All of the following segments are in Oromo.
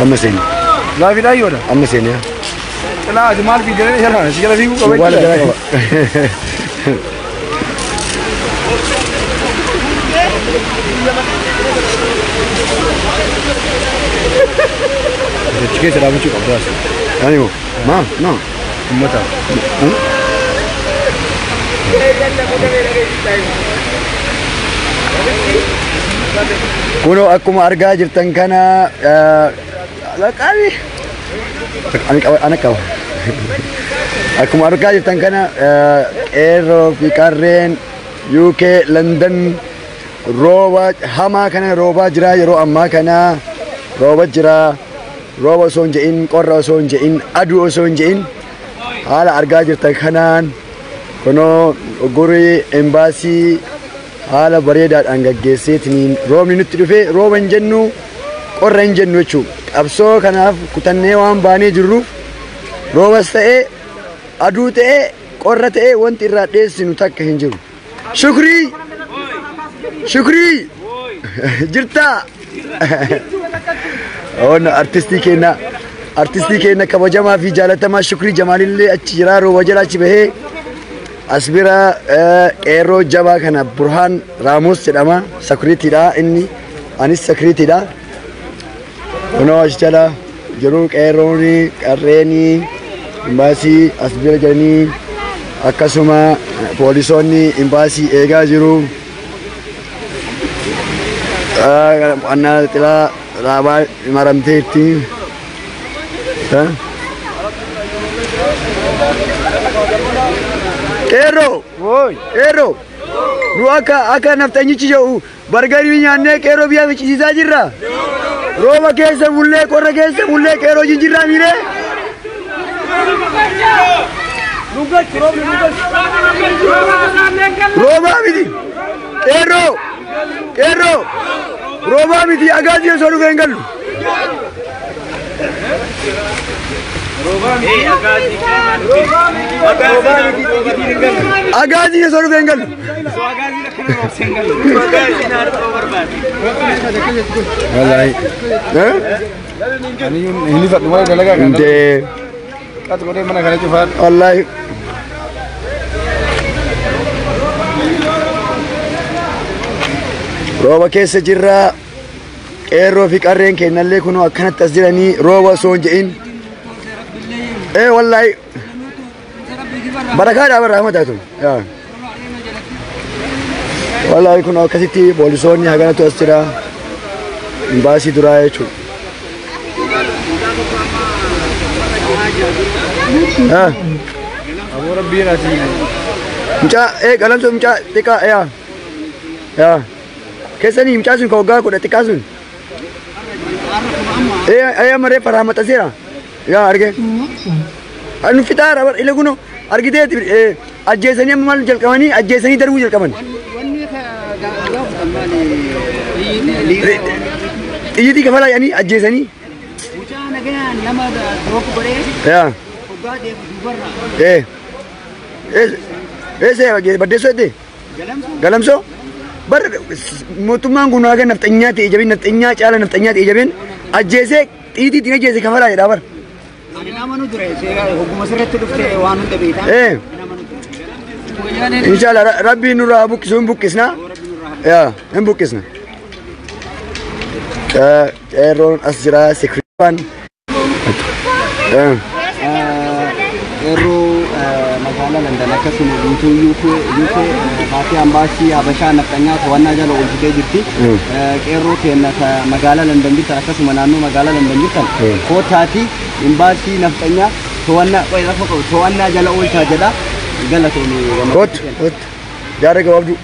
Amma seeni. Laafi dhaayyoodha. Amma seeni yaa. Laa ati maal fiigee jala si jala fiiguu qaba. Wal jala qaba. Achi keessa dhaabachuu qabdu as. Ani moo? Maa? No. Uummata. Kunoo akkuma argaa jirtan kana qabi. Ani qaba ana qaba. Akkuma argaa jirtan kana qeerroo fi qarreen UK London rooba hamaa kana roobaa jira yeroo ammaa kana rooba jira. Rooba osoo hin je'in, qorra osoo hin je'in, aduu osoo hin je'in haala argaa jirtan kanaan kunoo gurii embaasii haala bareedaadhaan gaggeesseetiin roobni nutti dhufe rooba hin jennu qorra hin jennu jechuudha. Qabsoo kanaaf kutannee waan baanee jirruuf roobas ta'ee aduu ta'ee qorra ta'ee wanti irraa dheessinu takka hin jiru. Shukrii! Shukrii! Jirtaa! Oon artistii keenya kabajamaa fi jaalatamaa Shukrii Jamaalillee achi jira rooba jala achi bahee as bira qeerroo jabaa kana Burhaan Raamus jedhama sakuriitiidha inni anis sakuriitiidha. Kunoo as jala jiru qeerrooni qarreeni imbaasii as bira jiranii akkasuma poolisoonni imbaasii eegaa jiru. Annaa xilaa raabaa maramteetti. Qeerroo! Qeerroo! Nu akka akka nafxanyichi jedhu bargarii nyaannee qeerroo biyya fichisiisaa jirra. Rooba keessa bullee qorra keessa bullee qeerroo jijjiirraa miiree. Roobaa miti! Qeerroo! Qeerroo! Roobaa miti agaazii osoo dhufee hin gallu. Agaazii osoo dhufee hin gallu. Wallaahi. Ani hin ifadhu malee dalagaa kana. Intee. Qaxi godhee mana kana cufaa. Wallaahi. Rooba keessa jirra. Qeerroo fi qarreen keenyallee kunoo akkanatti as jiranii rooba osoo hin je'in. Wallaahi. Barakaadha bara rahmata tun. Wallaahi kunoo akkasitti poolisoonni haganatu as jira. Imbaasii duraa jechuudha. Aboo rabbiin ati. Mucaa qalamsoo mucaa xiqqaa yaa. Yaa. Keessanii mucaa sun ka waggaa 10 xiqqaa sun. Amma reeffa raammaxaseera. Yaa arge. Nu fixaara bar ila kuno argiteeti ajjeesanii amma maal jalqabanii ajjeesanii darbuu jalqaban. Xiyyitii kafalaa jedhanii ajjeesanii. Yaa. Eessa baddeessoo jettee? Galamsoo? Bar mootummaan kun haga nafxanyaa ta'e jabeen nafxanyaa caala nafxanyaa ta'e jabeen ajjeesee xiyyitii ittiin ajjeese kafalaa jedhaa bar. Inshallah rabbiin nurraa buqqisu hin buqqisna. Yaa hin buqqisna. Qeerroon as jira sikiraan. Qeerroo magaalaa London akkasuma guutuu UK baatee ambaasii Habashaa nafxanyaa to'annaa jala oolchitee jirti. Qeerroo keenya magaalaa London jirtan akkasuma naannoo magaalaa London jirtan kootaati imbaasii nafxanyaa to'annaa jala oolchaa jedha. Galatoomii. Kootu kootu jaarra gabaabduu.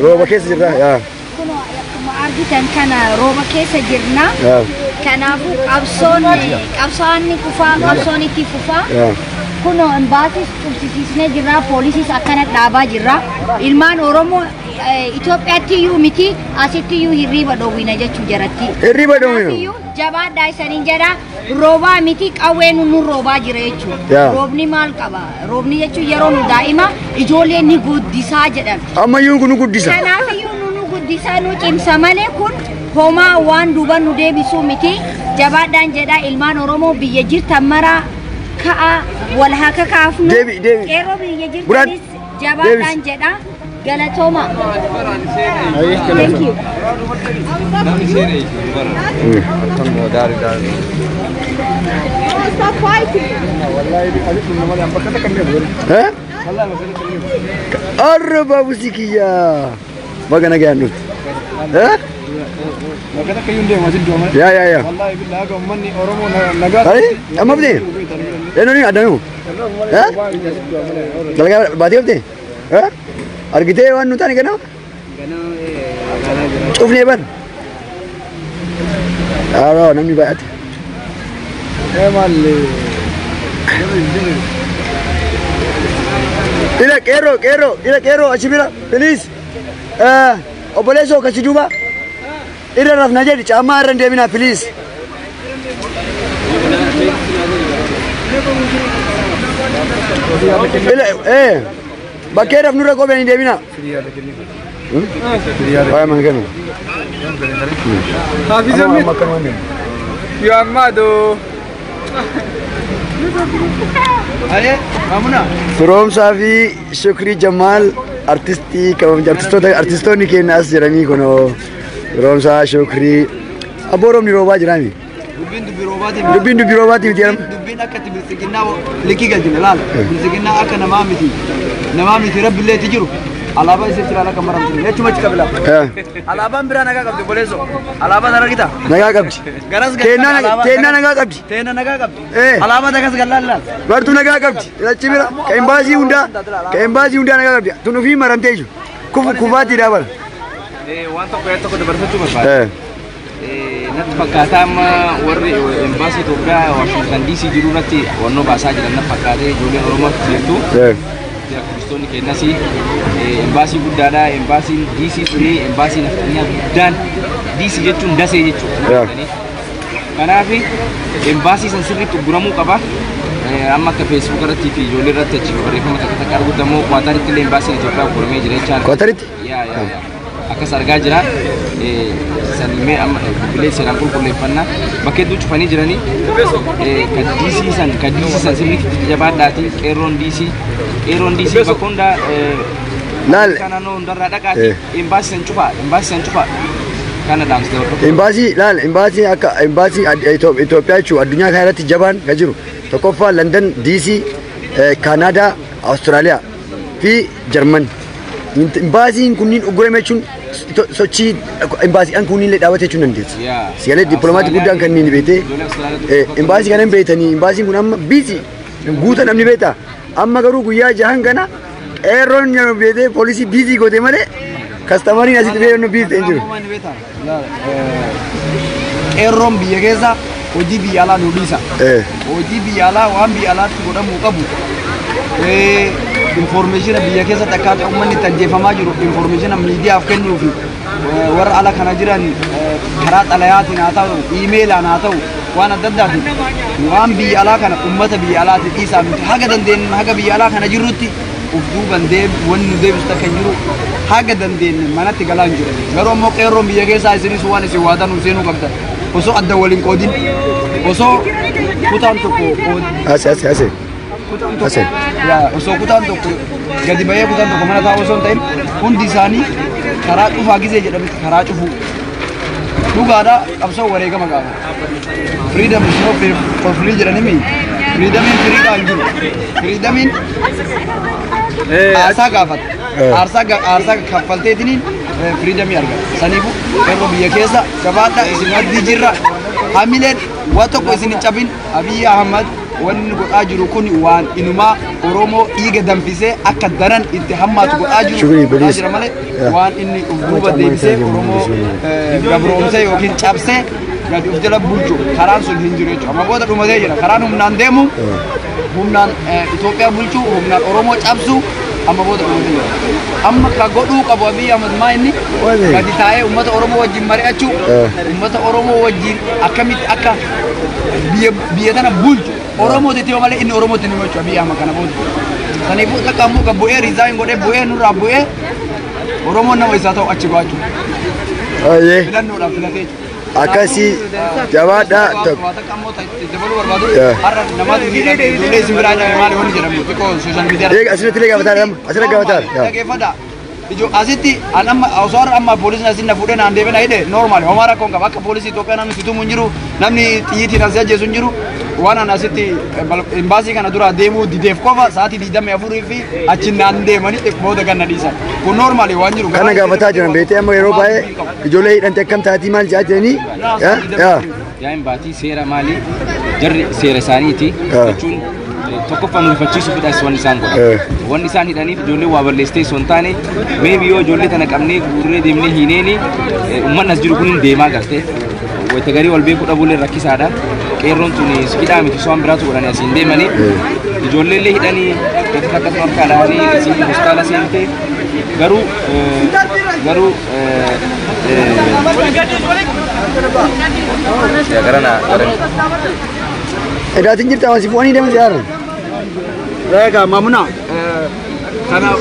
Rooba keessa jirra yaa. Kunoo akkuma argitan kana rooba keessa jirna. Kanaafuu qabsoon ni kufaa qabsoon itti fufaa. Kunoo imbaasiis cubsisiisnee jirra poolisiis akkana dhaabaa jirra. Ilmaan Oromoo Itoophiyaatti iyyuu miti asitti iyyuu hirriiba dhoowwina jechuu jaratti. Hirriiba dhoowwina. Kanaaf iyyuu jabaadhaa isaniin jedha roobaa miti qawween nu roobaa jira jechuudha. Roobni maal qaba? Roobni jechuun yeroo nu daa'ima ijoollee ni guddisaa jedhama. Ammayyuu kun nu guddisa. Kanaaf iyyuu nu Abdiisaa nu cimsa malee kun homaa waan duuba nu deebisuu miti. Jabaadhaan jedha ilmaan Oromoo biyya jirtan maraa ka'a wal haa kakaafnu. Deebi, deebi. Qeerroo biyya jirtanis jabaadhaan jedha. Galatooma. Thank you. Stop fighting. Eh? Arba busikiya. Baga nagaan dhufte. Eh? Ya ya ya. Ay, amma bde? Eenyu adanu? Eh? Dalagaa baatee bde? Eh? Argitee waan nu taane ganama? Cufnee ban. Aroo namni baay'ate. Ila qeerroo qeerroo ila qeerroo achi bira please. Obboleessoo kasi duuba. Irra rafna jedhi caammaa irra hin deeminaa please. Ila bakkee rafnu irra kopheen hin deeminaa. Waa'ee mana kennu. You are mad, oh. Firoomsaa fi Shukrii Jamaal artistii artistoonni keenya as jiranii kunoo Firoomsaa Shukrii abboo roobni roobaa jiraami. Dubbiin dubbii roobaati miti jedhama. Dubbiin akka itti bilisiginnaa likii galchine laala. Bilisiginnaa akka namaa miti. Namaa miti rabbiilleetti jiru. Alaabaa isa ilaala akka maramtu. Jechuma achi qabila. Alaabaan biraa nagaa qabdi obboleessoo. Alaabaa sana argita? Nagaa qabdi. Garas Teennaa nagaa qabdi. Teennaa nagaa qabdi. Alaabaa takas gallaan laal. Bartuu nagaa qabdi. Achi bira ka imbaasii hundaa ka imbaasii hundaa nagaa qabdi. Tun ofii maramtee jiru. Kufu kufaatti daabala. Waan tokko yaa tokko dabarfachuu barbaada. Natti fakkaataa amma warri imbaasii Itoophiyaa Waashingtan DC jiru irratti wannoo baasaa jiran natti fakkaatee ijoolleen Oromoo jirtu. Aktivistoonni keenyas imbaasii guddaadha. Imbaasiin DC suni imbaasii nafxanyaa guddaan DC jechuun dasee jechuudha. Kanaaf imbaasii san sirriitti uguramuu qaba. Amma akka Facebook irratti fi ijoollee irratti achi barreeffama takka takka argutti ammoo Kwaataritti illee imbaasiin Itoophiyaa uguramee jira jechaadha. Kwaataritti? Yaa yaa yaa. Akkas argaa jira. Sanimee amma bilbilee seeraan qulqulleeffannaa bakka hedduu cufanii jiranii kan DC san kan DC san sirriitti jabaadhaati qeerroon DC qeerroon DC bakka hundaa Laal. Naannoo hundarraa dhaqaati imbaasii san cufaa imbaasii san cufaa kana dhaamsa dabarfatu. Imbaasii laal imbaasii akka imbaasii Itoophiyaa jechuun addunyaa kana irratti jabaan kan jiru tokkoffaa London DC Kaanaadaa Awustiraaliyaa fi Jarman. Imbaasiin kunniin uggurame jechuun sochii imbaasiidhaan kunniin illee dhaabate jechuun dandeessa. Sigalee dippiloomatii guddaan kanneen beekte imbaasii kana hin beektanii imbaasiin kun amma biisi guuta namni beekta amma garuu guyyaa jahan kana qeerroon nama beektee poolisii biisii goote malee kastamariin asitti beeknu biisii hin jiru. Qeerroon biyya keessa hojii biyya alaa nu dhiisa. Hojii biyya alaa waan biyya alaatti godhamuu qabu. Information biyya keessatti akkaataa uummanni itti ajjeefamaa jiru information miidiyaaf kennuu fi warra ala kana jiran karaa xalayaatiin haa ta'u iimeelaan haa ta'u waan adda addaatiin waan biyya alaa kana uummata biyya alaatti dhiisaa miti haga dandeenye haga biyya alaa kana jirrutti uf duuban wanni nu deebisu takka hin jiru haga dandeenye manatti galaa hin jiru garuu ammoo qeerroon biyya keessaa isinis waan isin waadan nu seenuu qabdan osoo adda waliin qoodin osoo kutaan tokko Asi asi asi. Asi. Osoo kutaan tokko gadi bahee kutaan tokko mana taa'u osoo hin ta'in hundi isaanii karaa cufaa gisee jedhametti karaa cufuu dhugaadha qabsoo wareegama gaafata. Freedom is not for free jedhanii freedomiin firiidhaa hin jiru. Freedomiin aarsaa gaafata. Aarsaa kaffalteetiniin freedomii argata. Saniifuu qeerroo biyya keessa jabaadha isin maddii jirra. Hamileen waan tokko isin hin cabin Abiy Ahmad wanni godhaa jiru kun waan inumaa Oromoo dhiiga danfisee akka daran itti hammaatu godhaa jiru godhaa jira malee waan inni uf duuba deebisee Oromoo gabroomsee yookiin cabsee gadi uf jala bulchu karaan sun hin jiru jechuudha. Amma booda dhumatee jira. Karaan humnaan deemu humnaan Itoophiyaa bulchuu humnaan Oromoo cabsuu amma booda dhumatee jira. Amma ka godhuu qabu Abiy Ahmad maa inni gadi taa'ee uummata Oromoo wajjin mari'achuu uummata Oromoo wajjin akkamitti akka biyya tana bulchu Oromoo teetii malee inni Oromoo teetii jechuudha Abiy Ahmad kana booda. Saniifuu takka ammoo kan bu'ee riizaayin godhee bu'ee nurraa bu'ee Oromoon nama isaa ta'u achi baachuu. Ayyee. Filannoodhaaf filatee jechuudha. Akkasii jabaadhaa tokko. Waa takka ammoo dabaluu barbaadu har'a namaatu ijoollee isin biraa nyaame maali wanni jedhamu xiqqoo sooshaal miidiyaa. Eega asirratti illee gaafataa amma asirratti gaafataa. Dhaggeeffadha. Ijo asitti an amma osoo har'a amma poolisiin asin na fuudhee naan deebee na hidhe normaali homaa rakkoon qaba akka poolisii Itoophiyaa namni si tumu hin jiru namni xiyyiitiin as ajjeesu hin jiru waan an asitti imbaasii kana dura deemuu dideef qofa sa'aatii 24 fi achi naan deemanii booda ganna dhiisan kun normaali waan jiru. Kana gaafataa jiran beektee amma yeroo baay'ee ijoollee hidhante akkam taatii maal jedhaa jiranii. Yaa'in baatii seera maali jarri seera isaaniiti jechuun tokkoffaa nu rifachiisuufidha wanni isaan godhan. Wanni isaan hidhaniif ijoollee waa balleessitee osoo hin taane meebi yoo ijoollee tana qabnee guurree deemnee hiineeni uummanni as jiru kun hin deemaa gartee. Wayita garii wal beekuu dhabuullee rakkisaadha. Qeerroon tun hidhaa miti osoo waan biraatu godhanii asiin deemanii ijoollee illee hidhanii gadi akkasuma harkaa dhahanii isiin hospitaala seente garuu garuu gara Edaatiin jirta waan si fuudhanii deeman si haaran. Egaa maamuna kanaaf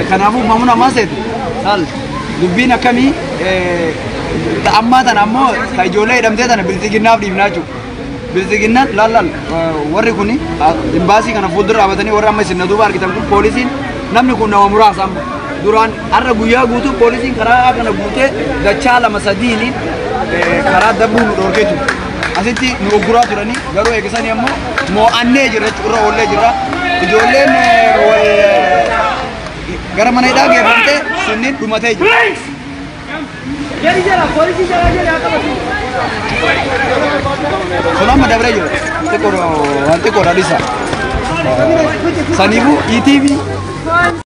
kanaafuu maamuna maal seete saal dubbiin akkamii ammaa tana ammoo ta ijoollee hidhamtee tana bilxiginnaaf dhiibnaa jechuudha. Bilxiginnaan laal laal warri kun imbaasii kana fuuldura dhaabatanii warri amma isin na duuba argitan kun poolisiin namni kun nama muraasa amma duraan har'a guyyaa guutuu poolisiin karaa kana guutee dachaa lama sadiin karaa dabbuu nu dhorkee ture. Asitti nu ogguraa turanii garuu eegisanii ammoo moo'annee jirra jechuudha irra oollee jirra. Ijoolleen wal gara mana hidhaa geeffamtee sunniin dhumatee jira. Sun amma dabree jira. Xiqqoo waan xiqqoodha dhisa. Saniifuu ETV